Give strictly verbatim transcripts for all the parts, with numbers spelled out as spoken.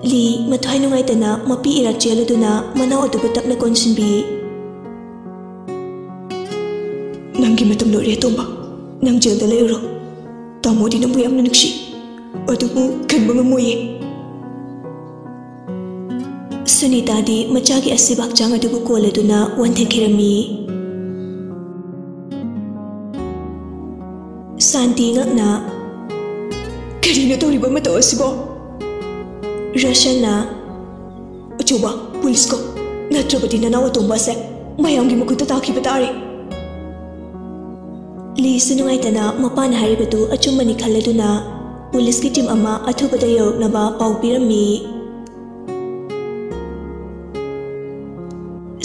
ꯂꯤ ꯃꯊ꯭ꯋꯥꯏ ꯅꯨꯡꯉꯥꯏꯇꯅ ꯃꯄꯤ ꯏꯔꯥꯛ ꯆꯦꯜꯂꯗꯨꯅ ꯃꯅꯥꯎ ꯑꯗꯨꯕꯨ ꯇꯞꯅ ꯀꯣꯟꯁꯤꯟꯕꯤ꯫ "ꯅꯪꯒꯤ ꯃꯇꯝ ꯂꯣꯏꯔꯦ, ꯑꯇꯣꯝꯕ꯫ ꯅꯪ ꯖꯦꯜꯗ ꯂꯩꯔꯨꯔꯣ꯫ ꯇꯥꯃꯣꯗꯤ ꯅꯪꯕꯨ ꯌꯥꯝꯅ ꯅꯨꯡꯁꯤ꯫ ꯑꯗꯨꯕꯨ ꯈꯟꯕ ꯉꯝꯃꯣꯏꯌꯦ꯫" ꯁꯨꯅꯤꯇꯥꯗꯤ ꯃꯆꯥꯒꯤ ꯑꯁꯤꯕ ꯍꯛꯆꯥꯡ ꯑꯗꯨꯕꯨ ꯀꯣꯜꯂꯗꯨꯅ ꯋꯥꯟꯊꯈꯤꯔꯝꯃꯤ꯫ ꯁꯥꯟꯇꯤ ꯉꯛꯅ, "ꯀꯔꯤꯅꯣ ꯇꯧꯔꯤꯕ ꯃꯇꯧ ꯑꯁꯤꯕꯣ?" ꯔꯣꯁꯟꯅ, "ꯑꯆꯧꯕ, ꯄꯨꯂꯤꯁ ꯀꯧ, ꯅꯠꯇ꯭ꯔꯕꯗꯤ ꯅꯅꯥꯎ ꯑꯇꯣꯝꯕ ꯑꯁꯦ ꯃꯌꯥꯝꯒꯤ ꯃꯈꯨꯠꯇ ꯇꯥꯈꯤꯕ ꯇꯥꯔꯦ꯫" ꯂꯤꯁꯨ ꯅꯨꯡꯉꯥꯏꯇꯅ ꯃꯄꯥꯅ ꯍꯥꯏꯔꯤꯕꯗꯨ ꯑꯆꯨꯝꯕꯅꯤ ꯈꯜꯂꯗꯨꯅ ꯄꯨꯂꯤꯁꯀꯤ ꯇꯤꯝ ꯑꯃ ꯑꯊꯨꯕꯗ ꯌꯧꯔꯛꯅꯕ ꯄꯥꯎ ꯄꯤꯔꯝꯃꯤ꯫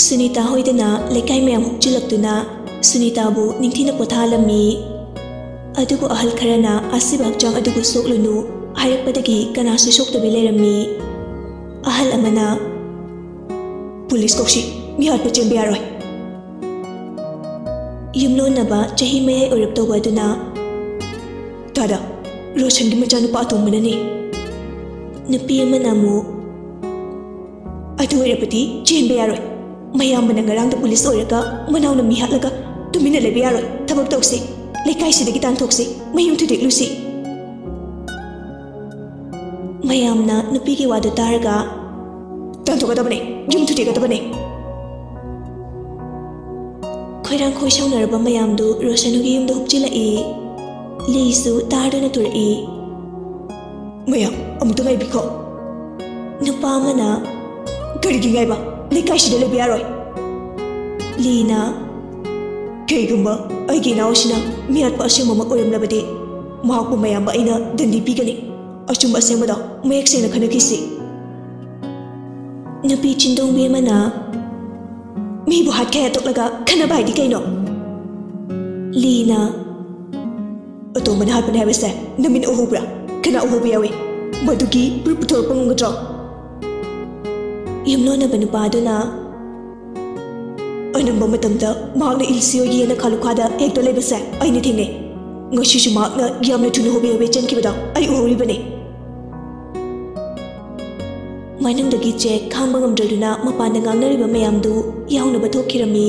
ꯁꯨꯅꯤꯇꯥ ꯍꯣꯏꯗꯅ ꯂꯩꯀꯥꯏ ꯃꯌꯥꯝ ꯍꯨꯞꯆꯤꯜꯂꯛꯇꯨꯅ ꯁꯨꯅꯤꯇꯥꯕꯨ ꯅꯤꯡꯊꯤꯅ ꯄꯣꯊꯥꯍꯜꯂꯝꯃꯤ꯫ ꯑꯗꯨꯕꯨ ꯑꯍꯜ ꯈꯔꯅ ꯑꯁꯤꯕ ꯍꯛꯆꯥꯡ ꯑꯗꯨꯕꯨ ꯁꯣꯛꯂꯨꯅꯨ ꯍꯥꯏꯔꯛꯄꯗꯒꯤ ꯀꯅꯥꯁꯨ ꯁꯣꯛꯇꯕꯤ ꯂꯩꯔꯝꯃꯤ꯫ ꯑꯍꯜ ꯑꯃꯅ, "ꯄꯨꯂꯤꯁ ꯀꯧꯁꯤ, ꯃꯤꯍꯥꯠꯄ ꯆꯦꯟꯕ ꯌꯥꯔꯣꯏ꯫" ꯌꯨꯝꯂꯣꯟꯅꯕ ꯆꯍꯤ ꯃꯌꯥꯏ ꯑꯣꯏꯔꯞ ꯇꯧꯕ ꯑꯗꯨꯅ, "ꯗꯥꯗꯥ, ꯔꯣꯁꯟꯒꯤ ꯃꯆꯥꯅꯨꯄꯥ ꯑꯇꯣꯝꯕꯅꯅꯤ꯫" ꯅꯨꯄꯤ ꯑꯃꯅ ꯑꯃꯨꯛ, "ꯑꯗꯨ ꯑꯣꯏꯔꯕꯗꯤ ꯆꯦꯟꯕ ꯌꯥꯔꯣꯏ꯫ ꯃꯌꯥꯝꯕꯅ ꯉꯔꯥꯡꯗ ꯄꯨꯂꯤꯁ ꯑꯣꯏꯔꯒ ꯃꯅꯥꯎꯅ ꯃꯤ ꯍꯥꯠꯂꯒ ꯇꯨꯃꯤꯟꯅ ꯂꯩꯕ ꯌꯥꯔꯣꯏ꯫ ꯊꯕꯛ ꯇꯧꯁꯤ꯫ ꯂꯩꯀꯥꯏꯁꯤꯗꯒꯤ ꯇꯥꯟꯊꯣꯛꯁꯤ꯫ ꯃꯌꯨꯝ ꯊꯨꯗꯦꯛꯂꯨꯁꯤ꯫" ꯃꯌꯥꯝꯅ ꯅꯨꯄꯤꯒꯤ ꯋꯥꯗꯨ ꯇꯥꯔꯒ, "ꯇꯥꯟꯊꯣꯛꯀꯗꯕꯅꯦ, ꯌꯨꯝ ꯊꯨꯗꯦꯛꯀꯗꯕꯅꯦ꯫" ꯈꯣꯏꯔꯥꯡ ꯈꯣꯏ ꯁꯥꯎꯅꯔꯕ ꯃꯌꯥꯝꯗꯨ ꯔꯣꯁꯟꯒꯤ ꯌꯨꯝꯗ ꯍꯨꯞꯆꯤꯜꯂꯛꯏ꯫ ꯂꯤꯁꯨ ꯇꯥꯗꯨꯅ ꯇꯨꯔꯛꯏ꯫ "ꯃꯌꯥꯝ, ꯑꯃꯨꯛꯇ ꯉꯥꯏꯕꯤꯈꯣ꯫" ꯅꯨꯄꯥ ꯑꯃꯅ, "ꯀꯔꯤꯒꯤ ꯉꯥꯏꯕ? ꯂꯩꯀꯥꯏꯁꯤꯗ ꯂꯩꯕ ꯌꯥꯔꯣꯏ꯫" ꯂꯤꯅ, "ꯀꯩꯒꯨꯝꯕ ꯑꯩꯒꯤ ꯏꯅꯥꯎꯁꯤꯅ ꯃꯤꯍꯥꯠꯄ ꯑꯁꯦꯡꯕꯃꯛ ꯑꯣꯏꯔꯝꯂꯕꯗꯤ, ꯃꯍꯥꯛꯄꯨ ꯃꯌꯥꯝꯕ ꯑꯩꯅ ꯗꯟꯗꯤ ꯄꯤꯒꯅꯤ꯫ ꯑꯆꯨꯝꯕ ꯑꯁꯦꯡꯕꯗꯣ ꯃꯌꯦꯛ ꯁꯦꯡꯅ ꯈꯟꯅꯈꯤꯁꯤ꯫" ꯅꯨꯄꯤ ꯆꯤꯟꯗꯣꯡꯕꯤ ꯑꯃꯅ, "ꯃꯤꯕꯨ ꯍꯥꯠꯈꯦ ꯍꯥꯠꯇꯣꯛꯂꯒ ꯈꯟꯅꯕ ꯍꯥꯏꯗꯤ ꯀꯩꯅꯣ?" ꯂꯤꯅ, "ꯑꯇꯣꯝꯕꯅ ꯍꯥꯠꯄꯅꯦ ꯍꯥꯏꯕꯁꯦ ꯅꯃꯤꯠꯅ ꯎꯍꯧꯕ꯭ꯔꯥ? ꯀꯅꯥ ꯎꯍꯧꯕ ꯌꯥꯎꯏ? ꯃꯗꯨꯒꯤ ꯄ꯭ꯔꯨꯐ ꯄꯨꯊꯣꯔꯛꯄ ꯉꯝꯒꯗ꯭ꯔꯣ?" ꯌꯨꯝꯂꯣꯟꯅꯕ ꯅꯨꯄꯥꯗꯨꯅ, "ꯑꯅꯝꯕ ꯃꯇꯝꯗ ꯃꯍꯥꯛꯅ ꯏꯜꯁꯤꯌꯣꯒꯤ ꯌꯦꯅꯈꯥ ꯂꯨꯈꯥꯗ ꯍꯦꯛꯇ ꯂꯩꯕꯁꯦ ꯑꯩꯅ ꯊꯦꯡꯅꯩ꯫ ꯉꯁꯤꯁꯨ ꯃꯍꯥꯛꯅ ꯌꯥꯝꯅ ꯊꯨꯅ ꯍꯣꯕꯦ ꯍꯣꯕꯦ ꯆꯦꯟꯈꯤꯕꯗꯣ ꯑꯩ ꯎꯍꯧꯔꯤꯕꯅꯤ꯫" ꯃꯅꯨꯡꯗꯒꯤ ꯖꯦꯛ ꯈꯥꯡꯕ ꯉꯝꯗ꯭ꯔꯗꯨꯅ ꯃꯄꯥꯟꯗ ꯉꯥꯡꯅꯔꯤꯕ ꯃꯌꯥꯝꯗꯨ ꯌꯥꯎꯅꯕ ꯊꯣꯛꯈꯤꯔꯝꯃꯤ꯫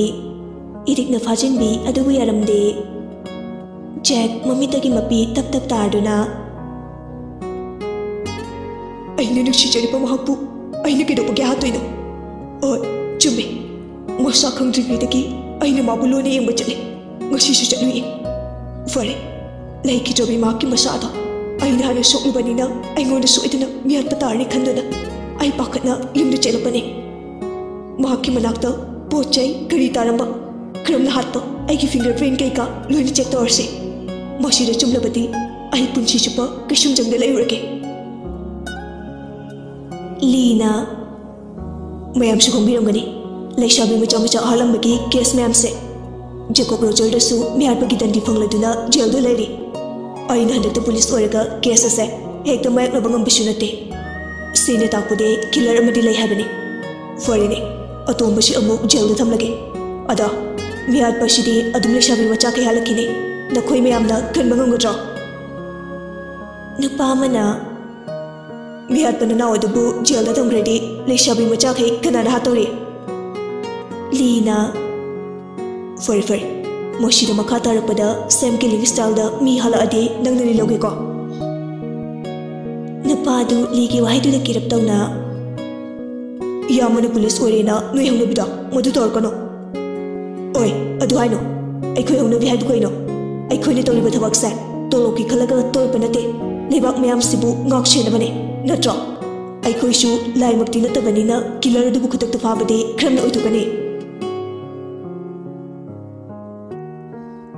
ꯏꯔꯤꯛꯅ ꯐꯥꯖꯤꯟꯕꯤ ꯑꯗꯨꯕꯨ ꯌꯥꯔꯝꯗꯦ꯫ ꯖꯦꯛ ꯃꯃꯤꯠꯇꯒꯤ ꯃꯄꯤ ꯇꯞ ꯇꯞ ꯇꯥꯔꯗꯨꯅ, "ꯑꯩꯅ ꯅꯨꯡꯁꯤꯖꯔꯤꯕ ꯃꯍꯥꯛꯄꯨ ꯑꯩꯅ ꯀꯩꯗꯧꯕꯒꯤ ꯍꯥꯠꯇꯣꯏꯅꯣ? ꯍꯣꯏ, ꯆꯨꯝꯃꯦ꯫ ꯃꯁꯥ ꯈꯪꯗ꯭ꯔꯤꯉꯩꯗꯒꯤ ꯑꯩꯅ ꯃꯥꯕꯨ ꯂꯣꯟꯅ ꯌꯦꯡꯕ ꯆꯠꯂꯦ꯫ ꯉꯁꯤꯁꯨ ꯆꯠꯂꯨꯏ꯫ ꯐꯔꯦ, ꯂꯩꯈꯤꯗ꯭ꯔꯕꯤ ꯃꯍꯥꯛꯀꯤ ꯃꯁꯥꯗꯣ ꯑꯩꯅ ꯍꯥꯟꯅ ꯁꯣꯛꯂꯨꯕꯅꯤꯅ ꯑꯩꯉꯣꯟꯗ ꯁꯣꯏꯗꯅ ꯃꯤꯍꯥꯠꯄ ꯇꯥꯔꯅꯤ ꯈꯟꯗꯨꯅ ꯑꯩ ꯄꯥꯈꯠꯅ ꯌꯨꯝꯗ ꯆꯦꯜꯂꯛꯄꯅꯦ꯫ ꯃꯍꯥꯛꯀꯤ ꯃꯅꯥꯛꯇ ꯄꯣꯠ ꯆꯩ ꯀꯔꯤ ꯇꯥꯔꯝꯕ, ꯀꯔꯝꯅ ꯍꯥꯠꯄ, ꯑꯩꯒꯤ ꯐꯤꯡꯒꯔ ꯄ꯭ꯔꯤꯟ ꯀꯩꯀꯥ ꯂꯣꯏꯅ ꯆꯦꯛ ꯇꯧꯔꯁꯤ꯫ ꯃꯁꯤꯗ ꯆꯨꯝꯂꯕꯗꯤ ꯑꯩ ꯄꯨꯟꯁꯤ ꯆꯨꯞꯄ ꯀꯩꯁꯨꯝꯖꯪꯗ ꯂꯩꯔꯨꯔꯒꯦ꯫" ꯂꯤꯅ, "ꯃꯌꯥꯝꯁꯨ ꯈꯪꯕꯤꯔꯝꯒꯅꯤ, ꯂꯩꯁꯥꯕꯤ ꯃꯆꯥ ꯃꯆꯥ ꯍꯥꯠꯂꯝꯕꯒꯤ ꯀꯦꯁ ꯃꯌꯥꯝꯁꯦ꯫ ꯖꯦꯀꯣꯕ ꯔꯣꯖꯔꯗꯁꯨ ꯃꯤꯍꯥꯠꯄꯒꯤ ꯗꯟꯗꯤ ꯐꯪꯂꯗꯨꯅ ꯖꯦꯜꯗ ꯂꯩꯔꯤ꯫ ꯑꯩꯅ ꯍꯟꯗꯛꯇ ꯄꯨꯂꯤꯁ ꯑꯣꯏꯔꯒ ꯀꯦꯁ ꯑꯁꯦ ꯍꯦꯛꯇ ꯃꯥꯌꯣꯛꯅꯕ ꯉꯝꯕꯁꯨ ꯅꯠꯇꯦ꯫ ꯁꯤꯅ ꯇꯥꯛꯄꯗꯤ ꯀꯤꯂꯔ ꯑꯃꯗꯤ ꯂꯩ ꯍꯥꯏꯕꯅꯤ꯫ ꯐꯔꯦꯅꯦ, ꯑꯇꯣꯝꯕꯁꯤ ꯑꯃꯨꯛ ꯖꯦꯜꯗ ꯊꯝꯂꯒꯦ꯫ ꯑꯗꯣ, ꯃꯤꯍꯥꯠꯄꯁꯤꯗꯤ ꯑꯗꯨꯝ ꯂꯩꯁꯥꯕꯤ ꯃꯆꯥ ꯀꯩ ꯍꯥꯠꯂꯛꯈꯤꯅꯤ꯫ ꯅꯈꯣꯏ ꯃꯌꯥꯝꯅ ꯀꯟꯕ ꯉꯝꯒꯗ꯭ꯔꯣ?" ꯅꯨꯄꯥ ꯑꯃꯅ, "ꯃꯤꯍꯥꯠꯄ ꯅꯅꯥꯎ ꯑꯗꯨꯕꯨ ꯖꯦꯜꯗ ꯊꯝꯈ꯭ꯔꯗꯤ ꯂꯩꯁꯥꯕꯤ ꯃꯆꯥꯈꯩ ꯀꯅꯥꯅ ꯍꯥꯠꯇꯧꯔꯤ?" ꯂꯤꯅ, "ꯐꯔꯦ, ꯐꯔꯦ, ꯃꯁꯤꯗ ꯃꯈꯥ ꯇꯥꯔꯛꯄꯗ ꯁꯦꯝ ꯀꯤꯂꯤꯡ ꯁ꯭ꯇꯥꯏꯜꯗ ꯃꯤ ꯍꯥꯠꯂꯛꯑꯗꯤ ꯅꯪꯅ ꯂꯤꯂꯧꯒꯦꯀꯣ?" ꯅꯨꯄꯥꯗꯨ ꯂꯤꯒꯤ ꯋꯥꯍꯩꯗꯨꯗ ꯀꯤꯔꯞ ꯇꯧꯅ, "ꯏꯌꯥꯝꯕꯅ ꯄꯨꯂꯤꯁ ꯑꯣꯏꯔꯦꯅ ꯅꯣꯏ ꯍꯧꯅꯕꯤꯗꯣ ꯃꯗꯨ ꯇꯧꯔꯛꯀꯅꯨ꯫" "ꯑꯣꯏ, ꯑꯗꯨ ꯍꯥꯏꯅꯣ? ꯑꯩꯈꯣꯏ ꯍꯧꯅꯕꯤ ꯍꯥꯏꯕꯨ ꯀꯩꯅꯣ? ꯑꯩꯈꯣꯏꯅ ꯇꯧꯔꯤꯕ ꯊꯕꯛꯁꯦ ꯇꯣꯂꯣꯞꯀꯤ ꯈꯜꯂꯒ ꯇꯧꯔꯛꯄ ꯅꯠꯇꯦ꯫ ꯂꯩꯕꯥꯛ ꯃꯌꯥꯝꯁꯤꯕꯨ ꯉꯥꯛ ꯁꯦꯟꯅꯕꯅꯦ, ꯅꯠꯇ꯭ꯔꯣ? ꯑꯩꯈꯣꯏꯁꯨ ꯂꯥꯏꯃꯛꯇꯤ ꯅꯠꯇꯕꯅꯤꯅ ꯀꯤꯂꯔ ꯑꯗꯨꯕꯨ ꯈꯨꯗꯛꯇ ꯐꯥꯕꯗꯤ ꯈꯔꯝꯅ ꯑꯣꯏꯊꯣꯛꯀꯅꯤ꯫"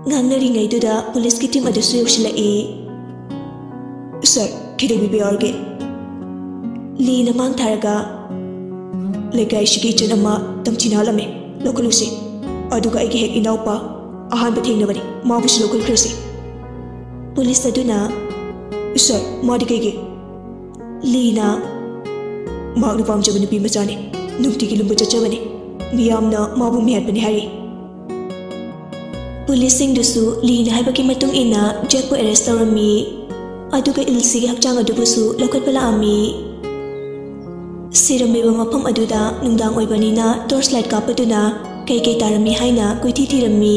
ꯉꯥꯡꯅꯔꯤꯉꯩꯗꯨꯗ ꯄꯨꯂꯤꯁꯀꯤ ꯇꯤꯝ ꯑꯗꯨꯁꯨ ꯌꯧꯁꯤꯜꯂꯛꯏ꯫ "ꯁꯥꯔ, ꯀꯩꯗꯧꯕꯤꯕ ꯌꯥꯎꯔꯒꯦ?" ꯂꯤꯅ ꯃꯥꯡ ꯊꯥꯔꯒ, "ꯂꯩꯀꯥꯏꯁꯤꯒꯤ ꯏꯆꯟ ꯑꯃ ꯇꯝꯊꯤꯅ ꯍꯥꯠꯂꯝꯃꯦ, ꯂꯧꯈꯠꯂꯨꯁꯤ꯫ ꯑꯗꯨꯒ ꯑꯩꯒꯤ ꯍꯦꯛ ꯏꯅꯥꯎꯄꯥ ꯑꯍꯥꯟꯕ ꯊꯦꯡꯅꯕꯅꯤ, ꯃꯥꯕꯨꯁꯨ ꯂꯧꯈꯠꯈ꯭ꯔꯁꯤ꯫" ꯄꯨꯂꯤꯁ ꯑꯗꯨꯅ, "ꯁꯥꯔ, ꯃꯥꯗꯤ ꯀꯩꯒꯤ?" ꯂꯤꯅ, "ꯃꯍꯥꯛꯅ ꯄꯥꯝꯖꯕ ꯅꯨꯄꯤ ꯃꯆꯥꯅꯤ, ꯅꯨꯡꯇꯤꯒꯤ ꯂꯨꯝꯕ ꯆꯠꯆꯕꯅꯤ꯫ ꯃꯤꯌꯥꯝꯅ ꯃꯥꯕꯨ ꯃꯤꯍꯥꯠꯄꯅꯤ ꯍꯥꯏꯔꯤ꯫" ꯄꯨꯂꯤꯁꯁꯤꯡꯗꯨꯁꯨ ꯂꯤꯅ ꯍꯥꯏꯕꯒꯤ ꯃꯇꯨꯡ ꯏꯟꯅ ꯖꯦꯛꯄꯨ ꯑꯦꯔꯦꯁ ꯇꯧꯔꯝꯃꯤ, ꯑꯗꯨꯒ ꯏꯜꯁꯤꯒꯤ ꯍꯛꯆꯥꯡ ꯑꯗꯨꯕꯨꯁꯨ ꯂꯧꯈꯠꯄ ꯂꯥꯛꯑꯝꯃꯤ꯫ ꯁꯤꯔꯝꯂꯤꯕ ꯃꯐꯝ ꯑꯗꯨꯗ ꯅꯨꯡꯗꯥꯡ ꯑꯣꯏꯕꯅꯤꯅ torch light ꯀꯥꯞꯄꯗꯨꯅ ꯀꯩ ꯀꯩ ꯇꯥꯔꯝꯃꯤ ꯍꯥꯏꯅ ꯀꯣꯏꯊꯤ ꯊꯤꯔꯝꯃꯤ꯫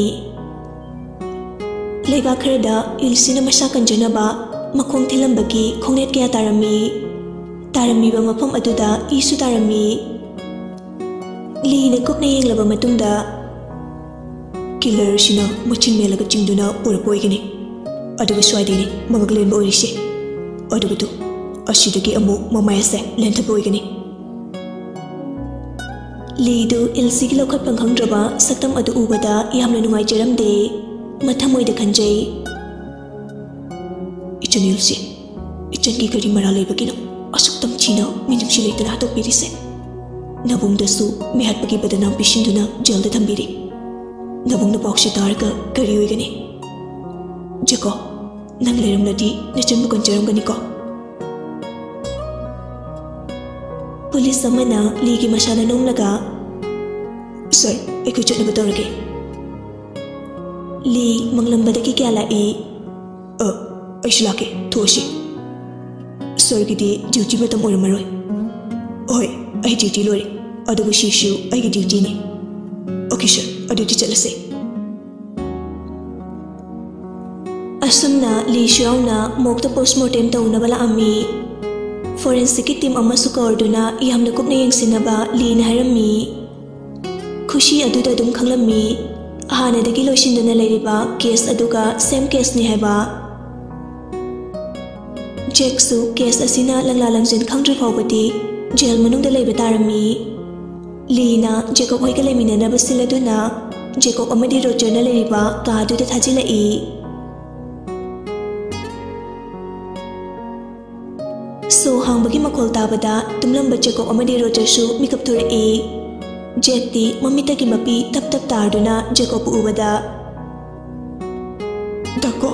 ꯂꯩꯕꯥꯛ ꯈꯔꯗ ꯏꯜꯁꯤꯅ ꯃꯁꯥ ꯀꯟꯖꯅꯕ ꯃꯈꯣꯡ ꯊꯤꯜꯂꯝꯕꯒꯤ ꯈꯣꯡꯅꯦꯠ ꯀꯌꯥ ꯇꯥꯔꯝꯃꯤ꯫ ꯇꯥꯔꯝꯃꯤꯕ ꯃꯐꯝ ꯑꯗꯨꯗ ꯏꯁꯨ ꯇꯥꯔꯝꯃꯤ꯫ ꯂꯤꯅ ꯀꯨꯞꯅ ꯌꯦꯡꯂꯕ ꯃꯇꯨꯡꯗ, "Killer ꯁꯤꯅ ꯃꯆꯤꯟ ꯃꯦꯜꯂꯒ ꯆꯤꯡꯗꯨꯅ ꯄꯨꯔꯛꯄ ꯑꯣꯏꯒꯅꯤ, ꯑꯗꯨꯒ ꯁ꯭ꯋꯥꯏꯗꯩꯅꯦ ꯃꯉꯛ ꯂꯦꯟꯕ ꯑꯣꯏꯔꯤꯁꯦ꯫ ꯑꯗꯨꯒ ꯇꯨ, ꯑꯁꯤꯗꯒꯤ ꯑꯃꯨꯛ ꯃꯃꯥꯏ ꯑꯁꯦ ꯂꯦꯟꯊꯠꯄ ꯑꯣꯏꯒꯅꯤ꯫" ꯂꯤꯗꯨ ꯏꯜꯁꯤꯒꯤ ꯂꯧꯈꯠꯐꯝ ꯈꯪꯗ꯭ꯔꯕ ꯁꯛꯇꯝ ꯑꯗꯨ ꯎꯕꯗ ꯌꯥꯝꯅ ꯅꯨꯡꯉꯥꯏꯖꯔꯝꯗꯦ꯫ ꯃꯊꯃꯣꯏꯗ ꯈꯟꯖꯩ, "ꯏꯆꯟ ꯏꯜꯁꯤ, ꯏꯆꯟꯒꯤ ꯀꯔꯤ ꯃꯔꯥꯜ ꯂꯩꯕꯒꯤꯅꯣ ꯑꯁꯨꯛ ꯇꯝꯊꯤꯅ ꯃꯤꯅꯨꯡꯁꯤ ꯂꯩꯇꯅ ꯍꯥꯠꯇꯣꯛꯄꯤꯔꯤꯁꯦ? ꯅꯕꯨꯡꯗꯁꯨ ꯃꯤꯍꯥꯠꯄꯒꯤ ꯕꯗꯅꯥꯝ ꯄꯤꯁꯤꯟꯗꯨꯅ ꯖꯦꯜꯗ ꯊꯝꯕꯤꯔꯤ꯫ ꯅꯕꯨꯡꯅ ꯄꯥꯎꯁꯤ ꯇꯥꯔꯒ ꯀꯔꯤ ꯑꯣꯏꯒꯅꯤ? ꯖꯦꯀꯣ, ꯅꯪ ꯂꯩꯔꯝꯂꯗꯤ ꯅꯆꯟꯕꯨ ꯀꯟꯖꯔꯝꯒꯅꯤꯀꯣ?" ꯄꯨꯂꯤꯁ ꯑꯃꯅ ꯂꯤꯒꯤ ꯃꯁꯥꯗ ꯅꯣꯝꯂꯒ, "ꯁꯥꯔ, ꯑꯩꯈꯣꯏ ꯆꯠꯅꯕ ꯇꯧꯔꯒꯦ꯫" ꯂꯤ ꯃꯪꯂꯝꯕꯗꯒꯤ ꯀꯌꯥ ꯂꯥꯛꯏ꯫ "ꯑ, ꯑꯩꯁꯨ ꯂꯥꯛꯀꯦ, ꯊꯣꯛꯑꯁꯤ꯫ ꯁꯥꯔꯒꯤꯗꯤ duty ꯃꯇꯝ ꯑꯣꯏꯔꯝꯃꯔꯣꯏ꯫" "ꯍꯣꯏ, ꯑꯩ duty ꯂꯣꯏꯔꯦ, ꯑꯗꯨꯒ ꯁꯤꯁꯨ ꯑꯩꯒꯤ dutyꯅꯤ꯫" "Okay ꯁꯥꯔ, ꯑꯗꯨꯗꯤ ꯆꯠꯂꯁꯦ꯫" ꯑꯁꯨꯝꯅ ꯂꯤꯁꯨ ꯌꯥꯎꯅ ꯃꯣꯔꯒꯇ postmortem ꯇꯧꯅꯕ ꯂꯥꯛꯑꯝꯃꯤ꯫ Forensic ꯀꯤ team ꯑꯃꯁꯨ ꯀꯧꯔꯗꯨꯅ ꯌꯥꯝꯅ ꯀꯨꯞꯅ ꯌꯦꯡꯁꯤꯟꯅꯕ ꯂꯤꯅ ꯍꯥꯏꯔꯝꯃꯤ꯫ ꯈꯨꯁꯤ ꯑꯗꯨꯗ ꯑꯗꯨꯝ ꯈꯪꯂꯝꯃꯤ, ꯍꯥꯟꯅꯗꯒꯤ ꯂꯣꯏꯁꯤꯟꯗꯨꯅ ꯂꯩꯔꯤꯕ case ꯑꯗꯨꯒ same case ꯅꯤ ꯍꯥꯏꯕ꯫ ꯖꯦꯛꯁꯨ case ꯑꯁꯤꯅ ꯂꯪꯂꯥ ꯂꯪꯖꯦꯟ ꯈꯪꯗ꯭ꯔꯤ ꯐꯥꯎꯕꯗꯤ ꯖꯦꯜ ꯃꯅꯨꯡꯗ ꯂꯩꯕ ꯇꯥꯔꯝꯃꯤ꯫ ꯂꯤꯅ ꯖꯦꯀꯣꯕ ꯍꯣꯏꯒ ꯂꯩꯃꯤꯟꯅꯅꯕ ꯁꯤꯜꯂꯗꯨꯅ ꯖꯦꯀꯣꯕ ꯑꯃꯗꯤ ꯔꯣꯖꯔꯅ ꯂꯩꯔꯤꯕ ꯀꯥ ꯑꯗꯨꯗ ꯊꯥꯖꯤꯜꯂꯛꯏ꯫ ꯁꯣ ꯍꯥꯡꯕꯒꯤ ꯃꯈꯣꯜ ꯇꯥꯕꯗ ꯇꯨꯝꯂꯝꯕ ꯖꯦꯀꯣꯕ ꯑꯃꯗꯤ ꯔꯣꯖꯔꯁꯨ ꯃꯤꯀꯞ ꯊꯣꯔꯛꯏ꯫ ꯖꯦꯛꯇꯤ ꯃꯃꯤꯠꯇꯒꯤ ꯃꯄꯤ ꯇꯞ ꯇꯞ ꯇꯥꯔꯗꯨꯅ ꯖꯦꯀꯣꯕꯄꯨ ꯎꯕꯗ, "ꯗꯥꯀꯣ?"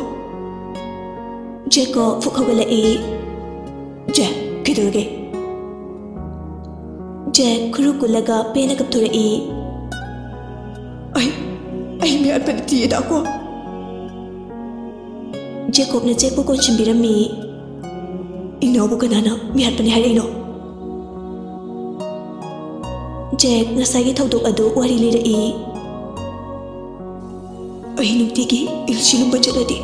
ꯖꯦꯀꯣꯕ ꯐꯨꯛ ꯍꯧꯒꯠꯂꯛꯏ꯫ "ꯖꯦꯛ, ꯀꯩꯗꯧꯔꯒꯦ?" ꯖꯦꯛ ꯈꯨꯔꯨ ꯀꯨꯜꯂꯒ ꯄꯦꯟꯅ ꯀꯞꯊꯣꯔꯛꯏ꯫ "ꯑꯩ, ꯑꯩ ꯃꯤꯍꯥꯠꯄ ꯅꯠꯇꯤꯌꯦ, ꯗꯥꯀꯣ꯫" ꯖꯦꯀꯣꯕꯅ ꯖꯦꯛꯄꯨ ꯀꯣꯟꯁꯤꯟꯕꯤꯔꯝꯃꯤ꯫ "ꯏꯅꯥꯎꯕꯨ ꯀꯅꯥꯅ ꯃꯤꯍꯥꯠꯄꯅꯤ ꯍꯥꯏꯔꯛꯏꯅꯣ?" ꯖꯦꯛ ꯉꯁꯥꯏꯒꯤ ꯊꯧꯗꯣꯛ ꯑꯗꯨ ꯋꯥꯔꯤ ꯂꯤꯔꯛꯏ꯫ ꯑꯩ ꯅꯨꯡꯇꯤꯒꯤ ꯏꯜꯁꯤ ꯂꯨꯝꯕ ꯆꯠꯂꯗꯤ,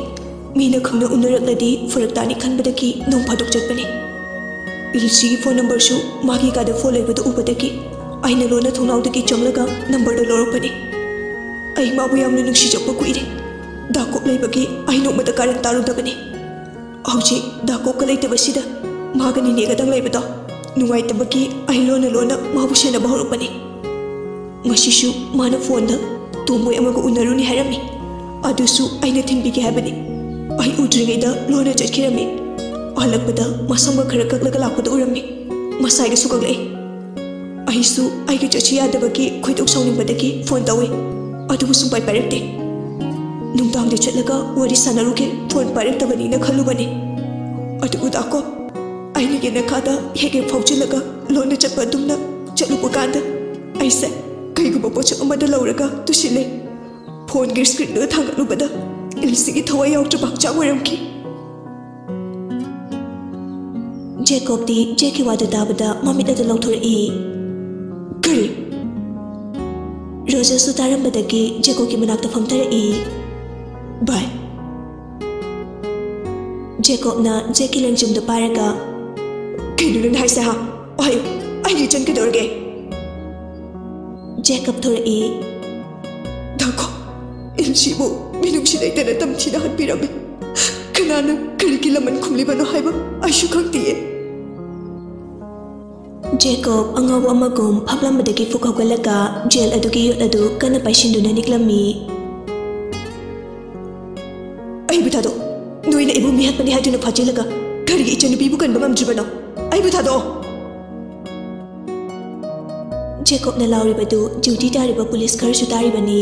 ꯃꯤꯅ ꯈꯪꯅ ꯎꯅꯔꯛꯂꯗꯤ ꯐꯔꯛ ꯇꯥꯅꯤ ꯈꯟꯕꯗꯒꯤ ꯅꯣꯡ ꯐꯥꯗꯣꯛ ꯆꯠꯄꯅꯤ꯫ ꯏꯜꯁꯤꯒꯤ ꯐꯣꯟ ꯅꯝꯕꯔꯁꯨ ꯃꯥꯒꯤ ꯀꯥꯗ ꯐꯣꯟ ꯂꯩꯕꯗꯨ ꯎꯕꯗꯒꯤ ꯑꯩꯅ ꯂꯣꯟꯅ ꯊꯣꯡꯅꯥꯎꯗꯒꯤ ꯆꯪꯂꯒ ꯅꯝꯕꯔꯗꯨ ꯂꯧꯔꯛꯄꯅꯤ꯫ ꯑꯩ ꯃꯥꯕꯨ ꯌꯥꯝꯅ ꯅꯨꯡꯁꯤꯖꯕ ꯀꯨꯏꯔꯦ꯫ ꯗꯥꯀꯣꯞ ꯂꯩꯕꯒꯤ ꯑꯩ ꯅꯣꯡꯃꯇ ꯀꯥꯔꯟ ꯇꯥꯔꯨꯗꯕꯅꯤ꯫ ꯍꯧꯖꯤꯛ ꯗꯥꯀꯣꯞꯀ ꯂꯩꯇꯕꯁꯤꯗ ꯃꯥꯒ ꯅꯤꯅꯦꯒꯗꯪ ꯂꯩꯕꯗꯣ ꯅꯨꯡꯉꯥꯏꯇꯕꯒꯤ ꯑꯩ ꯂꯣꯟꯅ ꯂꯣꯟꯅ ꯃꯥꯕꯨ ꯁꯦꯟꯅꯕ ꯍꯧꯔꯛꯄꯅꯤ꯫ ꯉꯁꯤꯁꯨ ꯃꯥꯅ ꯐꯣꯟꯗ ꯇꯣꯝꯕꯣꯏ ꯑꯃꯒ ꯎꯅꯔꯨꯅꯤ ꯍꯥꯏꯔꯝꯃꯤ꯫ ꯑꯗꯨꯁꯨ ꯑꯩꯅ ꯊꯤꯟꯕꯤꯒꯦ ꯍꯥꯏꯕꯅꯤ꯫ ꯑꯩ ꯎꯗ꯭ꯔꯤꯉꯩꯗ ꯂꯣꯟꯅ ꯆꯠꯈꯤꯔꯝꯃꯤ꯫ ꯍꯜꯂꯛꯄꯗ ꯃꯁꯝꯒ ꯈꯔ ꯀꯛꯂꯒ ꯂꯥꯛꯄꯗ ꯎꯔꯝꯃꯤ꯫ ꯃꯁꯥꯏꯒꯁꯨ ꯀꯛꯂꯛꯏ꯫ ꯑꯩꯁꯨ ꯑꯩꯒꯤ ꯆꯠꯁꯤ ꯌꯥꯗꯕꯒꯤ ꯈꯣꯏꯗꯧ ꯁꯥꯎꯅꯤꯡꯕꯗꯒꯤ ꯐꯣꯟ ꯇꯧꯏ꯫ ꯑꯗꯨꯕꯨ ꯁꯨꯡꯄꯥꯏ ꯄꯥꯏꯔꯛꯇꯦ꯫ ꯅꯨꯡꯗꯥꯡꯗ ꯆꯠꯂꯒ ꯋꯥꯔꯤ ꯁꯥꯟꯅꯔꯨꯒꯦ, ꯐꯣꯟ ꯄꯥꯏꯔꯛꯇꯕꯅꯤꯅ ꯈꯜꯂꯨꯕꯅꯤ꯫ ꯑꯗꯨꯕꯨ ꯗꯥꯀꯣꯞ, ꯑꯩꯅ ꯌꯦꯅꯈꯥꯗ ꯍꯦꯛ ꯍꯦꯛ ꯐꯥꯎꯖꯤꯜꯂꯒ ꯂꯣꯟꯅ ꯆꯠꯄ ꯑꯗꯨꯝꯅ ꯆꯠꯂꯨꯕ ꯀꯥꯟꯗ ꯑꯩꯁꯦ ꯀꯩꯒꯨꯝꯕ ꯄꯣꯠꯁꯛ ꯑꯃꯗ ꯂꯧꯔꯒ ꯇꯨꯁꯤꯜꯂꯦ꯫ ꯐꯣꯟꯒꯤ ꯁ꯭ꯀ꯭ꯔꯤꯟꯗꯨꯗ ꯊꯥꯡꯒꯠꯂꯨꯕꯗ ꯏꯜꯁꯤꯒꯤ ꯊꯋꯥꯏ ꯌꯥꯎꯗ꯭ꯔꯕ ꯍꯛꯆꯥꯡ ꯑꯣꯏꯔꯝꯈꯤ꯫ ꯖꯦꯀꯣꯕꯇꯤ ꯖꯦꯛꯀꯤ ꯋꯥꯗꯨ ꯇꯥꯕꯗ ꯃꯃꯤꯠ ꯑꯗꯨ ꯂꯧꯊꯣꯔꯛꯏ꯫ ꯀꯔꯤ? ꯔꯣꯖꯔꯁꯨ ꯇꯥꯔꯝꯕꯗꯒꯤ ꯖꯦꯀꯣꯕꯀꯤ ꯃꯅꯥꯛꯇ ꯐꯝꯊꯔꯛꯏ꯫ ꯚꯥꯏ꯫ ꯖꯦꯀꯣꯕꯅ ꯖꯦꯛꯀꯤ ꯂꯦꯡꯖꯨꯝꯗꯨ ꯄꯥꯏꯔꯒ, ꯀꯩꯅꯣ ꯅꯪꯅ ꯍꯥꯏꯁꯦ, ꯍꯥ? ꯍꯥꯏꯌꯨ, ꯑꯩꯒꯤ ꯏꯆꯟ ꯀꯩꯗꯧꯔꯒꯦ? ꯖꯦꯛ ꯀꯞꯊꯣꯔꯛꯏ꯫ ꯗꯥꯀꯣꯞ, ꯏꯜꯁꯤꯕꯨ ꯃꯤꯅꯨꯡꯁꯤ ꯂꯩꯇꯅ ꯇꯝꯊꯤꯅ ꯍꯟꯕꯤꯔꯝꯃꯤ꯫ ꯀꯅꯥꯅ ꯀꯔꯤꯒꯤ ꯂꯃꯟ ꯈꯨꯝꯂꯤꯕꯅꯣ ꯍꯥꯏꯕ ꯑꯩꯁꯨ ꯈꯪꯗꯤꯌꯦ꯫ ꯖꯦꯀꯣꯕ ꯑꯉꯥꯎꯕ ꯑꯃꯒꯨꯝ ꯐꯝꯂꯝꯕꯗꯒꯤ ꯐꯨꯛ ꯍꯧꯒꯠꯂꯒ ꯖꯦꯜ ꯑꯗꯨꯒꯤ ꯌꯣꯠ ꯑꯗꯨ ꯀꯟꯅ ꯄꯥꯏꯁꯤꯟꯗꯨꯅ ꯅꯤꯛꯂꯝꯃꯤ꯫ ꯑꯩꯕꯨ ꯊꯥꯗꯣꯛ꯫ ꯅꯣꯏꯅ ꯑꯩꯕꯨ ꯃꯤꯍꯥꯠꯄꯅꯤ ꯍꯥꯏꯗꯨꯅ ꯐꯥꯖꯤꯜꯂꯒ ꯀꯔꯤꯒꯤ ꯏꯆꯟꯅꯨꯄꯤꯕꯨ ꯀꯟꯕ ꯉꯝꯗ꯭ꯔꯤꯕꯅꯣ? ꯑꯩꯕꯨ ꯊꯥꯗꯣꯛꯑꯣ꯫ ꯖꯦꯀꯣꯕꯅ ꯂꯥꯎꯔꯤꯕꯗꯨ ꯗ꯭ꯌꯨꯇꯤ ꯇꯥꯔꯤꯕ ꯄꯨꯂꯤꯁ ꯈꯔꯁꯨ ꯇꯥꯔꯤꯕꯅꯤ꯫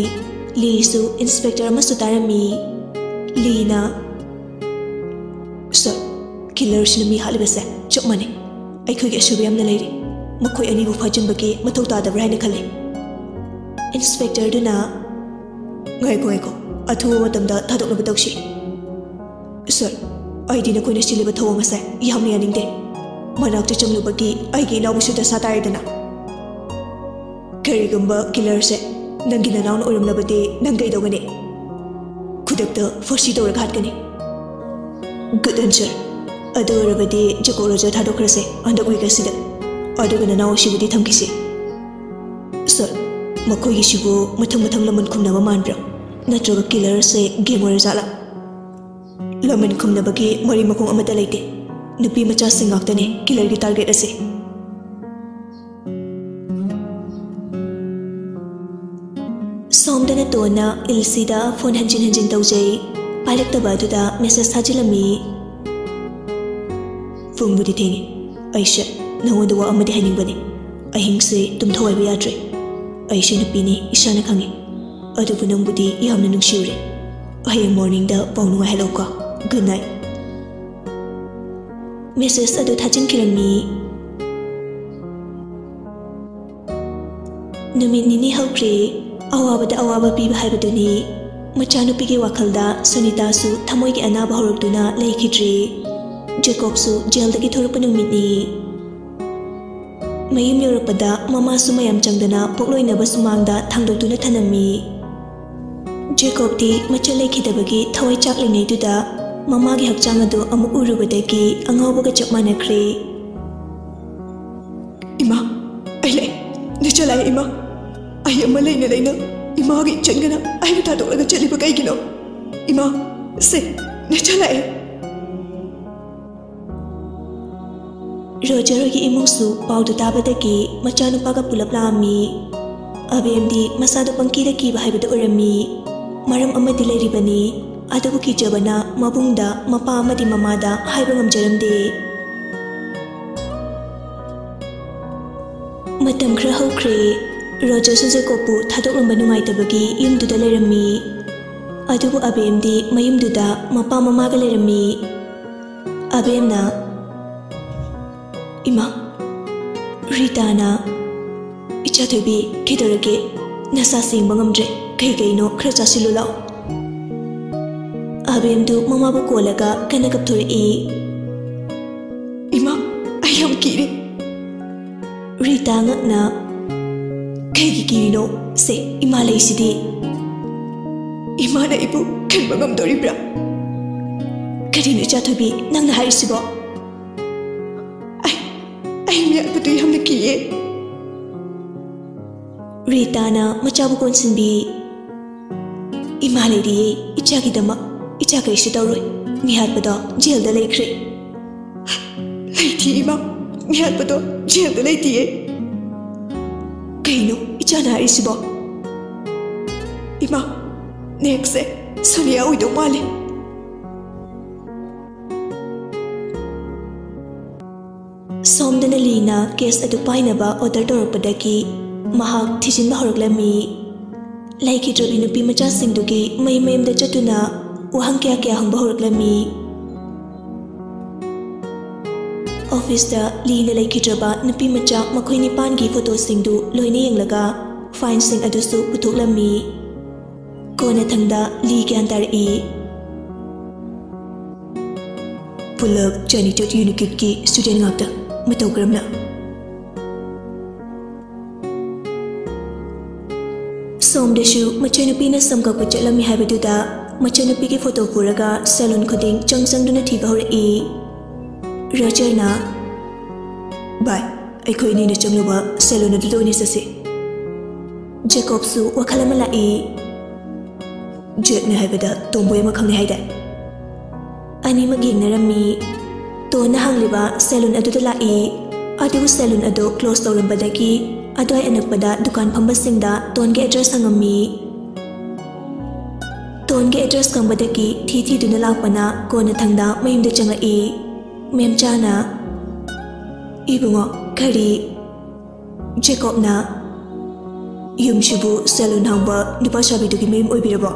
ꯂꯤꯁꯨ ꯏꯟꯁꯄꯦꯛꯇꯔ ꯑꯃꯁꯨ ꯇꯥꯔꯝꯃꯤ꯫ ꯂꯤꯅ, ꯁꯥꯔ, ꯀꯤꯂꯔꯁꯤꯅ ꯃꯤ ꯍꯥꯠꯂꯤꯕꯁꯦ ꯆꯞ ꯃꯥꯟꯅꯩ꯫ ꯑꯩꯈꯣꯏꯒꯤ ꯑꯁꯣꯏꯕ ꯌꯥꯝꯅ ꯂꯩꯔꯤ꯫ ꯃꯈꯣꯏ ꯑꯅꯤꯕꯨ ꯐꯥꯖꯤꯟꯕꯒꯤ ꯃꯊꯧ ꯇꯥꯗꯕ꯭ꯔꯥ ꯍꯥꯏꯅ ꯈꯜꯂꯤ꯫ ꯏꯟꯁꯄꯦꯛꯇꯔꯗꯨꯅ, ꯉꯥꯏꯈꯣ, ꯉꯥꯏꯈꯣ, ꯑꯊꯨꯕ ꯃꯇꯝꯗ ꯊꯥꯗꯣꯛꯅꯕ ꯇꯧꯁꯤ꯫ ꯁꯥꯔ, ꯑꯩꯗꯤ ꯅꯈꯣꯏꯅ ꯁꯤꯜꯂꯤꯕ ꯊꯧꯑꯣꯡ ꯑꯁꯦ ꯌꯥꯝꯅ ꯌꯥꯅꯤꯡꯗꯦ꯫ ꯃꯅꯥꯛꯇ ꯆꯪꯂꯨꯕꯒꯤ ꯑꯩꯒꯤ ꯏꯅꯥꯎꯕꯨꯁꯨ ꯗꯁꯥ ꯇꯥꯔꯦꯗꯅ꯫ ꯀꯔꯤꯒꯨꯝꯕ ꯀꯤꯂꯔꯁꯦ ꯅꯪꯒꯤ ꯅꯅꯥꯎꯅ ꯑꯣꯏꯔꯝꯂꯕꯗꯤ ꯅꯪ ꯀꯩꯗꯧꯒꯅꯤ? ꯈꯨꯗꯛꯇ ꯐꯥꯁꯤ ꯇꯧꯔꯒ ꯍꯥꯠꯀꯅꯤ꯫ Good answer. ꯑꯗꯨ ꯑꯣꯏꯔꯕꯗꯤ ꯖꯦꯀꯣꯕ ꯔꯣꯖꯔ ꯊꯥꯗꯣꯛꯈ꯭ꯔꯁꯦ ꯍꯟꯗꯛ ꯋꯤꯛ ꯑꯁꯤꯗ꯫ ꯑꯗꯨꯒ ꯅꯅꯥꯎ ꯑꯁꯤꯕꯨꯗꯤ ꯊꯝꯈꯤꯁꯤ꯫ ꯁꯥꯔ, ꯃꯈꯣꯏꯒꯤꯁꯤꯕꯨ ꯃꯊꯪ ꯃꯊꯪ ꯂꯃꯟ ꯈꯨꯝꯅꯕ ꯃꯥꯟꯕ꯭ꯔꯥ? ꯅꯠꯇ꯭ꯔꯒ ꯀꯤꯂꯔꯁꯦ ꯒꯦꯡ ꯑꯣꯏꯔꯖꯥꯠꯂꯥ? ꯂꯃꯟ ꯈꯨꯝꯅꯕꯒꯤ ꯃꯔꯤ ꯃꯈꯣꯡ ꯑꯃꯠꯇ ꯂꯩꯇꯦ꯫ ꯅꯨꯄꯤ ꯃꯆꯥꯁꯤꯡ ꯉꯥꯛꯇꯅꯦ ꯀꯤꯂꯔꯒꯤ ꯇꯥꯔꯒꯦꯠ ꯑꯁꯦ꯫ ꯁꯣꯝꯗꯅ ꯇꯣꯟꯅ ꯏꯜꯁꯤꯗ ꯐꯣꯟ ꯍꯟꯖꯤꯟ ꯍꯟꯖꯤꯟ ꯇꯧꯖꯩ꯫ ꯄꯥꯏꯔꯛꯇꯕ ꯑꯗꯨꯗ ꯃꯦꯁꯦꯖ ꯊꯥꯖꯤꯜꯂꯝꯃꯤ꯫ ꯄꯨꯡꯕꯨꯗꯤ ꯊꯦꯡꯉꯤ꯫ ꯑꯩꯁꯦ ꯅꯉꯣꯟꯗ ꯋꯥ ꯑꯃꯗꯤ ꯍꯥꯏꯅꯤꯡꯕꯅꯤ꯫ ꯑꯍꯤꯡꯁꯦ ꯇꯨꯝꯊꯧ ꯍꯥꯏꯕ ꯌꯥꯗ꯭ꯔꯦ꯫ ꯑꯩꯁꯦ ꯅꯨꯄꯤꯅꯤ, ꯏꯁꯥꯅ ꯈꯪꯉꯤ꯫ ꯑꯗꯨꯕꯨ ꯅꯪꯕꯨꯗꯤ ꯌꯥꯝꯅ ꯅꯨꯡꯁꯤꯔꯨꯔꯦ꯫ ꯍꯌꯦꯡ ꯃꯣꯔꯅꯤꯡꯗ ꯄꯥꯎ ꯅꯨꯡꯉꯥꯏꯍꯜꯂꯛꯎꯀꯣ꯫ Good night꯫ ꯃꯦꯁꯦꯖ ꯑꯗꯨ ꯊꯥꯖꯤꯟꯈꯤꯔꯝꯃꯤ꯫ ꯅꯨꯃꯤꯠ ꯅꯤꯅꯤ ꯍꯧꯈ꯭ꯔꯦ꯫ ꯑꯋꯥꯕꯗ ꯑꯋꯥꯕ ꯄꯤꯕ ꯍꯥꯏꯕꯗꯨꯅꯤ꯫ ꯃꯆꯥꯅꯨꯄꯤꯒꯤ ꯋꯥꯈꯜꯗ ꯁꯨꯅꯤꯇꯥꯁꯨ ꯊꯃꯣꯏꯒꯤ ꯑꯅꯥꯕ ꯍꯧꯔꯛꯇꯨꯅ ꯂꯩꯈꯤꯗ꯭ꯔꯦ꯫ ꯖꯦꯀꯣꯕꯁꯨ ꯖꯦꯜꯗꯒꯤ ꯊꯣꯔꯛꯄ ꯅꯨꯃꯤꯠꯅꯤ꯫ ꯃꯌꯨꯝ ꯌꯧꯔꯛꯄꯗ ꯃꯃꯥꯁꯨ ꯃꯌꯥꯝ ꯆꯪꯗꯅ ꯄꯣꯠꯂꯣꯏꯅꯕ ꯁꯨꯃꯥꯡꯗ ꯊꯥꯡꯗꯣꯛꯇꯨꯅ ꯊꯅꯝꯃꯤ꯫ ꯖꯦꯀꯣꯕꯇꯤ ꯃꯆꯜ ꯂꯩꯈꯤꯗꯕꯒꯤ ꯊꯋꯥꯏ ꯆꯥꯛꯂꯤꯉꯩꯗꯨꯗ ꯃꯃꯥꯒꯤ ꯍꯛꯆꯥꯡ ꯑꯗꯨ ꯑꯃꯨꯛ ꯎꯔꯨꯕꯗꯒꯤ ꯑꯉꯥꯎꯕꯒ ꯆꯞ ꯃꯥꯟꯅꯈ꯭ꯔꯦ꯫ ꯏꯃꯥ, ꯑꯩ ꯂꯥꯛꯑꯦ꯫ ꯅꯆꯜ ꯂꯥꯛꯑꯦ, ꯏꯃꯥ꯫ ꯑꯩ ꯑꯃ ꯂꯩꯅ ꯂꯩꯅ ꯏꯃꯥꯒꯤ ꯏꯆꯟꯒꯅ ꯑꯩꯕꯨ ꯊꯥꯗꯣꯛꯂꯒ ꯆꯠꯂꯤꯕ ꯀꯩꯒꯤꯅꯣ? ꯏꯃꯥ, ꯁꯦ, ꯅꯆꯜ ꯂꯥꯛꯑꯦ꯫ ꯔꯣꯖꯔ ꯍꯣꯏꯒꯤ ꯏꯃꯨꯡꯁꯨ ꯄꯥꯎꯗꯨ ꯇꯥꯕꯗꯒꯤ ꯃꯆꯥꯅꯨꯄꯥꯒ ꯄꯨꯂꯞ ꯂꯥꯛꯑꯝꯃꯤ꯫ ꯑꯕꯦꯝꯗꯤ ꯃꯁꯥꯗꯣ ꯄꯪꯀꯤꯗ ꯀꯤꯕ ꯍꯥꯏꯕꯗꯨ ꯑꯣꯏꯔꯝꯃꯤ꯫ ꯃꯔꯝ ꯑꯃꯗꯤ ꯂꯩꯔꯤꯕꯅꯤ, ꯑꯗꯨꯕꯨ ꯀꯤꯖꯕꯅ ꯃꯕꯨꯡꯗ, ꯃꯄꯥ ꯑꯃꯗꯤ ꯃꯃꯥꯗ ꯍꯥꯏꯕ ꯉꯝꯖꯔꯝꯗꯦ꯫ ꯃꯇꯝ ꯈꯔ ꯍꯧꯈ꯭ꯔꯦ꯫ ꯔꯣꯖꯔꯁꯨ ꯖꯦꯀꯣꯕꯄꯨ ꯊꯥꯗꯣꯛꯂꯝꯕ ꯅꯨꯡꯉꯥꯏꯇꯕꯒꯤ ꯌꯨꯝꯗꯨꯗ ꯂꯩꯔꯝꯃꯤ꯫ ꯑꯗꯨꯕꯨ ꯑꯕꯦꯝꯗꯤ ꯃꯌꯨꯝꯗꯨꯗ ꯃꯄꯥ ꯃꯃꯥꯒ ꯂꯩꯔꯝꯃꯤ꯫ ꯑꯕꯦꯝꯅ, "ꯏꯃꯥ, ꯔꯤꯇꯥꯅ, ꯏꯆꯥ ꯊꯣꯏꯕꯤ, ꯀꯩꯗꯧꯔꯒꯦ? ꯅꯁꯥ ꯁꯦꯡꯕ ꯉꯝꯗ꯭ꯔꯦ꯫ ꯀꯩ ꯀꯩꯅꯣ ꯈꯔ ꯆꯥꯁꯤꯜꯂꯨ ꯂꯥꯛꯑꯣ꯫" ꯑꯕꯦꯝꯗꯨ ꯃꯃꯥꯕꯨ ꯀꯣꯜꯂꯒ ꯀꯟꯅ ꯀꯞꯊꯣꯔꯛꯏ꯫ "ꯏꯃꯥ, ꯑꯩ ꯌꯥꯝ ꯀꯤꯔꯦ꯫" ꯔꯤꯇꯥ ꯉꯛꯅ, ꯀꯩꯒꯤ ꯀꯤꯔꯤꯅꯣ? ꯁꯦ, ꯏꯃꯥ ꯂꯩꯁꯤꯗꯤ꯫ ꯏꯃꯥꯅ ꯑꯩꯕꯨ ꯈꯟꯕ ꯉꯝꯗꯣꯔꯤꯕ꯭ꯔꯥ? ꯀꯔꯤꯅꯣ ꯏꯆꯥ ꯊꯣꯏꯕꯤ, ꯅꯪꯅ ꯍꯥꯏꯔꯤꯁꯤꯕꯣ? ꯑꯩ, ꯑꯩ ꯃꯤꯍꯥꯠꯄꯗꯨ ꯌꯥꯝꯅ ꯀꯤꯌꯦ꯫ ꯔꯤꯇꯥꯅ ꯃꯆꯥꯕꯨ ꯀꯣꯟꯁꯤꯟꯕꯤ꯫ ꯏꯃꯥ ꯂꯩꯔꯤꯌꯦ, ꯏꯆꯥꯒꯤꯗꯃꯛ꯫ ꯏꯆꯥ ꯀꯩꯁꯨ ꯇꯧꯔꯣꯏ꯫ ꯃꯤꯍꯥꯠꯄꯗꯣ ꯖꯦꯜꯗ ꯂꯩꯈ꯭ꯔꯦ꯫ ꯂꯩꯇꯦ ꯏꯃꯥ, ꯃꯤꯍꯥꯠꯄꯗꯣ ꯖꯦꯜꯗ ꯂꯩꯇꯤꯌꯦ꯫ ꯀꯩꯅꯣ ꯏꯆꯥꯅ ꯍꯥꯏꯔꯤꯁꯤꯕꯣ? ꯏꯃꯥ, ꯅꯦꯛꯁꯦ ꯁꯣꯅꯤꯌꯥ ꯑꯣꯏꯗꯧ ꯃꯥꯜꯂꯤ꯫ ꯁꯣꯝꯗꯅ ꯂꯤꯅ ꯀꯦꯁ ꯑꯗꯨ ꯄꯥꯏꯅꯕ ꯑꯣꯔꯗꯔ ꯇꯧꯔꯛꯄꯗꯒꯤ ꯃꯍꯥꯛ ꯊꯤꯖꯤꯟꯕ ꯍꯧꯔꯛꯂꯝꯃꯤ꯫ ꯂꯩꯈꯤꯗ꯭ꯔꯕꯤ ꯅꯨꯄꯤ ꯃꯆꯥꯁꯤꯡꯗꯨꯒꯤ ꯃꯌꯨꯝ ꯃꯌꯨꯝꯗ ꯆꯠꯇꯨꯅ ꯋꯥꯍꯪ ꯀꯌꯥ ꯀꯌꯥ ꯍꯪꯕ ꯍꯧꯔꯛꯂꯝꯃꯤ꯫ ꯑꯣꯐꯤꯁꯇ ꯂꯤꯅ ꯂꯩꯈꯤꯗ꯭ꯔꯕ ꯅꯨꯄꯤ ꯃꯆꯥ ꯃꯈꯣꯏ ꯅꯤꯄꯥꯟꯒꯤ ꯐꯣꯇꯣꯁꯤꯡꯗꯨ ꯂꯣꯏꯅ ꯌꯦꯡꯂꯒ ꯐꯥꯏꯜꯁꯤꯡ ꯑꯗꯨꯁꯨ ꯄꯨꯊꯣꯛꯂꯝꯃꯤ꯫ ꯀꯣꯟꯅꯊꯪꯗ ꯂꯤ ꯒ꯭ꯌꯥꯟ ꯇꯥꯔꯛꯏ꯫ ꯄꯨꯂꯞ ꯆꯥꯅꯤꯆꯠ ꯌꯨꯅꯤꯀꯤꯠꯀꯤ ꯁ꯭ꯇꯨꯗꯦꯟ ꯉꯥꯛꯇ꯫ ꯃꯇꯧ ꯀꯔꯝꯅ? ꯁꯣꯝꯗꯁꯨ ꯃꯆꯟꯅꯨꯄꯤꯅ ꯁꯝ ꯀꯛꯄ ꯆꯠꯂꯝꯃꯤ ꯍꯥꯏꯕꯗꯨꯗ ꯃꯆꯟꯅꯨꯄꯤꯒꯤ ꯐꯣꯇꯣ ꯄꯨꯔꯒ ꯁꯦꯂꯨꯟ ꯈꯨꯗꯤꯡ ꯆꯪ ꯆꯪꯗꯨꯅ ꯊꯤꯕ ꯍꯧꯔꯛꯏ꯫ ꯔꯣꯖꯔꯅ, "ꯚꯥꯏ, ꯑꯩꯈꯣꯏ ꯑꯅꯤꯅ ꯆꯪꯂꯨꯕ ꯁꯦꯂꯨꯟ ꯑꯗꯨꯗ ꯑꯣꯏꯅ ꯆꯠꯁꯤ꯫" ꯖꯦꯀꯣꯕꯁꯨ ꯋꯥꯈꯜ ꯑꯃ ꯂꯥꯛꯏ꯫ "ꯖꯦꯛꯅ ꯍꯥꯏꯕꯗ ꯇꯣꯝꯕꯣꯏ ꯑꯃ ꯈꯪꯅꯩ ꯍꯥꯏꯗꯥꯏ?" ꯑꯅꯤꯃꯛ ꯌꯦꯡꯅꯔꯝꯃꯤ꯫ ꯇꯣꯟꯅ ꯍꯥꯡꯂꯤꯕ ꯁꯦꯂꯨꯟ ꯑꯗꯨꯗ ꯂꯥꯛꯏ꯫ ꯑꯗꯨꯕꯨ ꯁꯦꯂꯨꯟ ꯑꯗꯨ ꯀ꯭ꯂꯣꯖ ꯇꯧꯔꯝꯕꯗꯒꯤ ꯑꯗꯨꯋꯥꯏ ꯑꯅꯛꯄꯗ ꯗꯨꯀꯥꯟ ꯐꯝꯕꯁꯤꯡꯗ ꯇꯣꯟꯒꯤ ꯑꯦꯗ꯭ꯔꯦꯁ ꯍꯪꯉꯝꯃꯤ꯫ ꯇꯣꯟꯒꯤ ꯑꯦꯗ꯭ꯔꯦꯁ ꯈꯪꯕꯗꯒꯤ ꯊꯤ ꯊꯤꯗꯨꯅ ꯂꯥꯛꯄꯅ ꯀꯣꯟꯅꯊꯪꯗ ꯃꯌꯨꯝꯗ ꯆꯪꯂꯛꯏ꯫ ꯃꯦꯝꯆꯥꯅ, "ꯏꯕꯨꯡꯉꯣ, ꯀꯔꯤ?" ꯖꯦꯀꯣꯕꯅ, "ꯌꯨꯝꯁꯤꯕꯨ ꯁꯦꯂꯨꯟ ꯍꯥꯡꯕ ꯅꯨꯄꯥ ꯁꯥꯕꯤꯗꯨꯒꯤ ꯃꯌꯨꯝ ꯑꯣꯏꯕꯤꯔꯕꯣ?"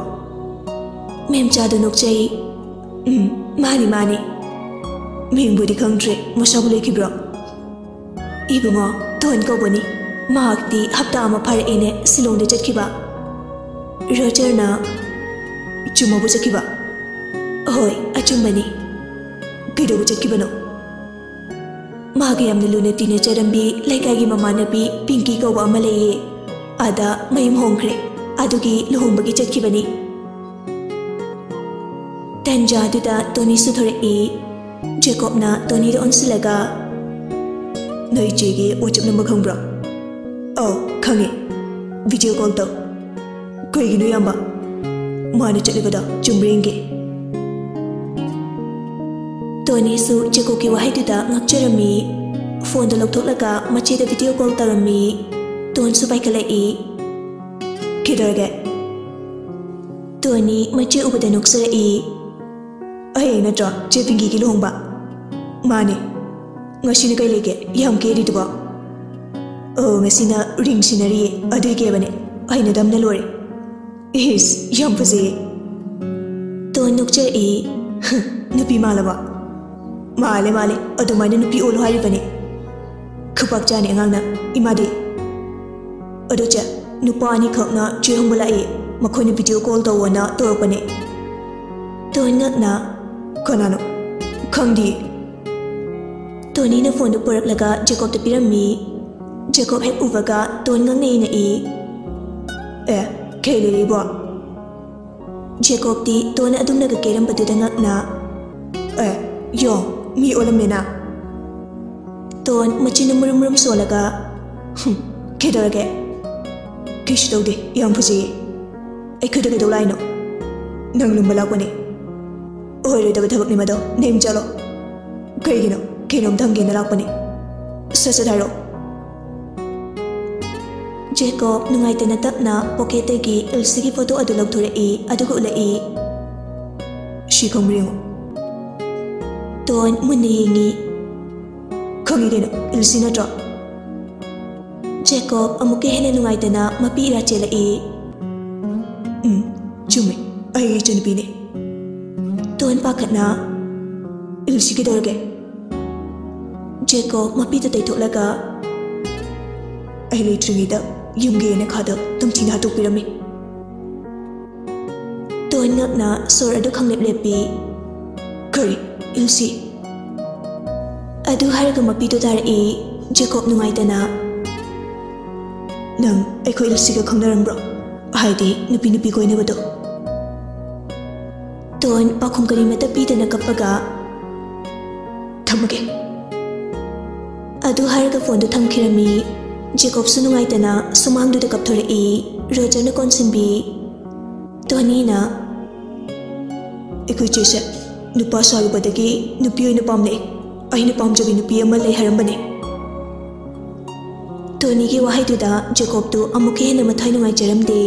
ꯃꯦꯝꯆꯥꯗꯨ ꯅꯣꯛꯆꯩ꯫ "ꯎꯝ, ꯃꯥꯅꯤ, ꯃꯥꯅꯤ꯫ ꯃꯤꯡꯕꯨꯗꯤ ꯈꯪꯗ꯭ꯔꯦ, ꯃꯁꯥꯕꯨ ꯂꯩꯈꯤꯕ꯭ꯔꯣ?" "ꯏꯕꯨꯡꯉꯣ, ꯇꯣꯟ ꯀꯧꯕꯅꯤ꯫ ꯃꯍꯥꯛꯇꯤ ꯍꯞꯇꯥ ꯑꯃ ꯐꯥꯔꯛꯑꯦꯅꯦ ꯁꯤꯂꯣꯡꯗ ꯆꯠꯈꯤꯕ꯫" ꯔꯣꯖꯔꯅ, "ꯆꯨꯝꯃꯕꯨ ꯆꯠꯈꯤꯕ?" "ꯍꯣꯏ, ꯑꯆꯨꯝꯕꯅꯤ꯫" "ꯀꯩꯗꯧꯕ ꯆꯠꯈꯤꯕꯅꯣ?" "ꯃꯥꯒ ꯌꯥꯝꯅ ꯂꯨꯅ ꯇꯤꯟꯅꯖꯔꯝꯕꯤ ꯂꯩꯀꯥꯏꯒꯤ ꯃꯃꯥꯟꯅꯕꯤ ꯄꯤꯡꯀꯤ ꯀꯧꯕ ꯑꯃ ꯂꯩꯌꯦ꯫ ꯑꯥꯗ ꯃꯌꯨꯝ ꯍꯣꯡꯈ꯭ꯔꯦ꯫ ꯑꯗꯨꯒꯤ ꯂꯨꯍꯣꯡꯕꯒꯤ ꯆꯠꯈꯤꯕꯅꯤ꯫ ꯇꯟꯖꯥꯗꯨꯗ ꯇꯣꯅꯤꯁꯨ ꯊꯣꯔꯛꯏ꯫ ꯖꯦꯀꯣꯕꯅ ꯇꯣꯅꯤꯗ ꯑꯣꯟꯁꯤꯜꯂꯒ, "ꯅꯣꯏ ꯏꯆꯦꯒꯤ WhatsApp number ꯈꯪꯕ꯭ꯔꯣ?" "ꯑꯧ, ꯈꯪꯉꯦ꯫ Video call ꯇꯧ꯫" "ꯀꯩꯒꯤꯅꯣ, ꯏꯌꯥꯝꯕ? ꯃꯥꯅ ꯆꯠꯂꯤꯕꯗꯣ ꯆꯨꯝꯕ꯭ꯔꯥ ꯌꯦꯡꯒꯦ꯫" ꯇꯣꯅꯤꯁꯨ ꯖꯦꯀꯣꯕꯀꯤ ꯋꯥꯍꯩꯗꯨꯗ ꯉꯛꯆꯔꯝꯃꯤ꯫ ꯐꯣꯟꯗꯣ ꯂꯧꯊꯣꯛꯂꯒ ꯃꯆꯦꯗ video call ꯇꯧꯔꯝꯃꯤ꯫ ꯇꯣꯟꯁꯨ ꯄꯥꯏꯈꯠꯂꯛꯏ꯫ "ꯀꯩꯗꯧꯔꯒꯦ?" ꯇꯣꯅꯤ ꯃꯆꯦ ꯎꯕꯗ ꯅꯣꯛꯆꯔꯛꯏ꯫ "ꯍꯌꯦꯡ ꯅꯠꯇ꯭ꯔꯣ ꯆꯦ ꯄꯤꯡꯀꯤꯒꯤ ꯂꯨꯍꯣꯡꯕ?" "ꯃꯥꯅꯦ꯫" "ꯉꯁꯤꯅ ꯀꯩ ꯂꯩꯒꯦ, ꯌꯥꯝ ꯀꯦꯔꯤꯗꯨꯕꯣ?" "ꯑꯣ, ꯉꯁꯤꯅ ring ꯁꯤꯟꯅꯔꯤꯌꯦ, ꯑꯗꯨꯏ ꯀꯦꯕꯅꯦ꯫ ꯍꯩꯅꯗꯕꯅ ꯂꯣꯏꯔꯦ꯫" "ꯏꯁ, ꯌꯥꯝ ꯐꯖꯩꯌꯦ꯫" ꯇꯣꯟ ꯅꯣꯛꯆꯔꯛꯏ꯫ "ꯅꯨꯄꯤ ꯃꯥꯜꯂꯕ?" "ꯃꯥꯜꯂꯦ, ꯃꯥꯜꯂꯦ꯫ ꯑꯗꯨꯃꯥꯏꯅ ꯅꯨꯄꯤ ꯑꯣꯜꯂꯣ ꯍꯥꯏꯔꯤꯕꯅꯦ꯫" "ꯈꯨꯄꯥꯛ ꯆꯥꯅꯤ ꯑꯉꯥꯡꯅ꯫ ꯏꯃꯥꯗꯤ?" "ꯑꯗꯣ ꯆꯦ, ꯅꯨꯄꯥ ꯑꯅꯤꯈꯛꯅ ꯆꯦ ꯍꯪꯕ ꯂꯥꯛꯏ꯫ ꯃꯈꯣꯏꯅ video call ꯇꯧꯋꯣꯅ ꯇꯧꯔꯛꯄꯅꯦ꯫" ꯇꯣꯟ ꯉꯛꯅ, "ꯀꯅꯥꯅꯣ? ꯈꯪꯗꯤꯌꯦ꯫" ꯇꯣꯅꯤꯅ ꯐꯣꯟꯗꯨ ꯄꯨꯔꯛꯂꯒ ꯖꯦꯀꯣꯕꯇ ꯄꯤꯔꯝꯃꯤ꯫ ꯖꯦꯀꯣꯕ ꯍꯦꯛ ꯎꯕꯒ ꯇꯣꯟ ꯉꯛꯅ ꯌꯦꯡꯉꯛꯏ꯫ "ꯑꯦ, ꯀꯩ ꯂꯩꯔꯤꯕꯣ?" ꯖꯦꯀꯣꯕꯇꯤ ꯇꯣꯟ ꯑꯗꯨꯝꯅꯒ ꯀꯦꯔꯝꯕꯗꯨꯗ ꯉꯛꯅ, "ꯑꯦ, ꯌꯣ, ꯃꯤ ꯑꯣꯜꯂꯝꯃꯦꯅ?" ꯇꯣꯟ ꯃꯆꯤꯟꯗꯨ ꯃꯨꯔꯨꯝ ꯃꯨꯔꯨꯝ ꯁꯣꯜꯂꯒ, "ꯍꯨꯝ, ꯀꯩꯗꯧꯔꯒꯦ? ꯀꯩꯁꯨ ꯇꯧꯗꯦ, ꯌꯥꯝ ꯐꯖꯩꯌꯦ꯫ ꯑꯩ ꯈꯨꯠꯇ ꯀꯩꯗꯧ ꯂꯥꯛꯏꯅꯣ? ꯅꯪ ꯂꯨꯝꯕ ꯂꯥꯛꯄꯅꯦ꯫ ꯑꯣꯏꯔꯣꯏꯗꯕ ꯊꯕꯛꯅꯤ ꯃꯗꯣ, ꯅꯌꯨꯝ ꯆꯠꯂꯣ꯫" "ꯀꯩꯒꯤꯅꯣ? ꯀꯩꯅꯣꯝꯇ ꯍꯪꯒꯦꯅ ꯂꯥꯛꯄꯅꯦ꯫ ꯁꯠ ꯁꯠ ꯍꯥꯏꯔꯛꯑꯣ꯫" ꯖꯦꯀꯣꯕ ꯅꯨꯡꯉꯥꯏꯇꯅ ꯇꯞꯅ ꯄꯣꯀꯦꯠꯇꯒꯤ ꯏꯜꯁꯤꯒꯤ ꯐꯣꯇꯣ ꯑꯗꯨ ꯂꯧꯊꯣꯔꯛꯏ, ꯑꯗꯨꯒ ꯎꯠꯂꯛꯏ꯫ "ꯁꯤ ꯈꯪꯕ꯭ꯔꯥ ꯌꯦꯡꯉꯣ꯫" ꯇꯣꯟ ꯃꯨꯟꯅ ꯌꯦꯡꯉꯤ꯫ "ꯈꯪꯉꯤ ꯀꯩꯅꯣ, ꯏꯜꯁꯤ ꯅꯠꯇ꯭ꯔꯣ?" ꯖꯦꯀꯣꯕ ꯑꯃꯨꯛꯀ ꯍꯦꯟꯅ ꯅꯨꯡꯉꯥꯏꯇꯅ ꯃꯄꯤ ꯏꯔꯥ ꯆꯦꯜꯂꯛꯏ꯫ "ꯎꯝ, ꯆꯨꯝꯃꯦ, ꯑꯩꯒꯤ ꯏꯆꯟꯅꯨꯄꯤꯅꯦ꯫" ꯇꯣꯟ ꯄꯥꯈꯠꯅ, "ꯏꯜꯁꯤ ꯀꯩꯗꯧꯔꯒꯦ?" ꯖꯦꯀꯣꯕ ꯃꯄꯤꯗꯨ ꯇꯩꯊꯣꯛꯂꯒ, "ꯑꯩ ꯂꯩꯇ꯭ꯔꯤꯉꯩꯗ ꯌꯨꯝꯒꯤ ꯌꯦꯅꯈꯥꯗ ꯇꯝꯊꯤꯅ ꯍꯥꯠꯇꯣꯛꯄꯤꯔꯝꯃꯤ꯫" ꯇꯣꯟ ꯉꯛꯅ ꯁꯣꯔ ꯑꯗꯨ ꯈꯪꯂꯦꯞ ꯂꯦꯞꯄꯤ꯫ "ꯀꯔꯤ? ꯏꯜꯁꯤ?" ꯑꯗꯨ ꯍꯥꯏꯔꯒ ꯃꯄꯤꯗꯨ ꯇꯥꯔꯛꯏ꯫ ꯖꯦꯀꯣꯕ ꯅꯨꯡꯉꯥꯏꯇꯅ, "ꯅꯪ ꯑꯩꯈꯣꯏ ꯂꯤꯁꯤꯒ ꯈꯪꯅꯔꯝꯕ꯭ꯔꯣ? ꯍꯥꯏꯗꯤ ꯅꯨꯄꯤ ꯅꯨꯄꯤ ꯀꯣꯏꯅꯕꯗꯣ?" ꯇꯣꯟ ꯄꯥꯎꯈꯨꯝ ꯀꯔꯤꯃꯠꯇ ꯄꯤꯗꯅ ꯀꯞꯄꯒ, "ꯊꯝꯃꯒꯦ"꯫ ꯑꯗꯨ ꯍꯥꯏꯔꯒ ꯐꯣꯟꯗꯨ ꯊꯝꯈꯤꯔꯝꯃꯤ꯫ ꯖꯦꯀꯣꯕꯁꯨ ꯅꯨꯡꯉꯥꯏꯇꯅ ꯁꯨꯃꯥꯡꯗꯨꯗ ꯀꯞꯊꯣꯔꯛꯏ꯫ ꯔꯣꯖꯔꯅ ꯀꯣꯟꯁꯤꯟꯕꯤ꯫ ꯇꯣꯅꯤꯅ, "ꯑꯩꯈꯣꯏ ꯆꯦꯁꯦ ꯅꯨꯄꯥ ꯁꯥꯔꯨꯕꯗꯒꯤ ꯅꯨꯄꯤ ꯑꯣꯏꯅ ꯄꯥꯝꯂꯛꯑꯦ꯫ ꯑꯩꯅ ꯄꯥꯝꯖꯕꯤ ꯅꯨꯄꯤ ꯑꯃ ꯂꯩ ꯍꯥꯏꯔꯝꯕꯅꯦ"꯫ ꯇꯣꯅꯤꯒꯤ ꯋꯥꯍꯩꯗꯨꯗ ꯖꯦꯀꯣꯕꯇꯨ ꯑꯃꯨꯛꯀ ꯍꯦꯟꯅ ꯃꯊ꯭ꯋꯥꯏ ꯅꯨꯡꯉꯥꯏꯖꯔꯝꯗꯦ꯫